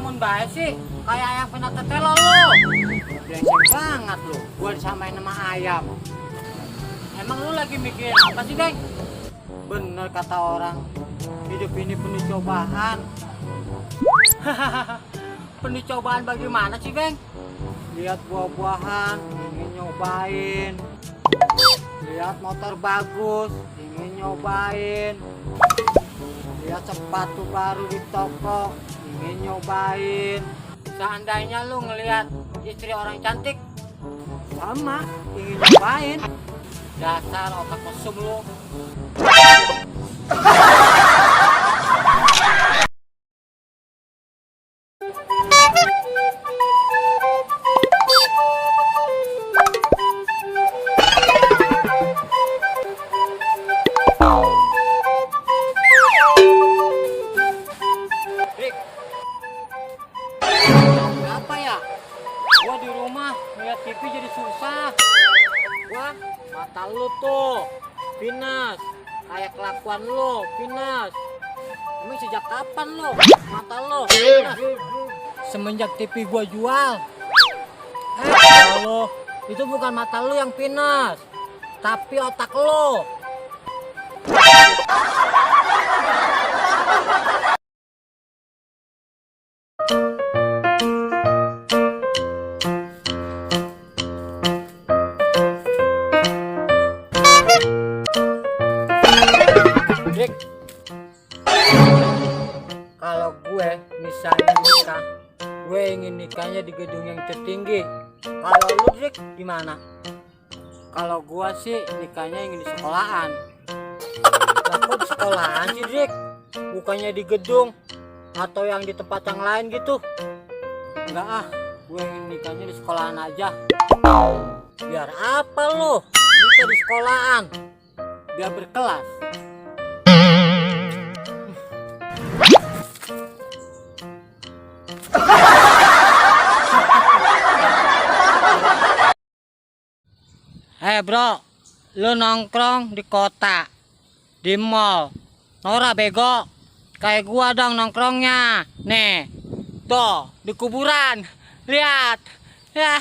ngelamun baik sih, kayak ayam kena tetelo lu. Brengsek banget lu, gua disamain sama ayam. Emang lu lagi mikirin apa sih, Geng? Bener kata orang, hidup ini penuh cobaan. Penuh cobaan bagaimana sih, Geng? Lihat buah-buahan, ingin nyobain. Lihat motor bagus, ingin nyobain. Lihat sepatu baru di toko, ingin nyobain. Seandainya lu ngelihat istri orang cantik, sama, ingin nyobain. Dasar otak mesum lu. Rik, kenapa ya? Gua di rumah ngeliat TV jadi susah. Gua mata lu tuh pinus, kayak kelakuan lu pinus. Emang sejak kapan lu mata lu pinus? Semenjak TV gua jual. Lo, itu bukan mata lu yang pinus, tapi otak lu. Dik, kalau gue misalnya nikah, gue ingin nikahnya di gedung yang tertinggi. Kalau lu, Dik, gimana? Kalau gue sih nikahnya ingin di sekolahan. Lah kok di sekolahan sih, Dik? Bukannya di gedung atau yang di tempat yang lain gitu? Enggak ah, gue ingin nikahnya di sekolahan aja. Biar apa lu? Nikah di sekolahan, biar berkelas. Bro, lu nongkrong di kota, di mall, Nora bego, kayak gua dong nongkrongnya, nih, tuh di kuburan, lihat, ya.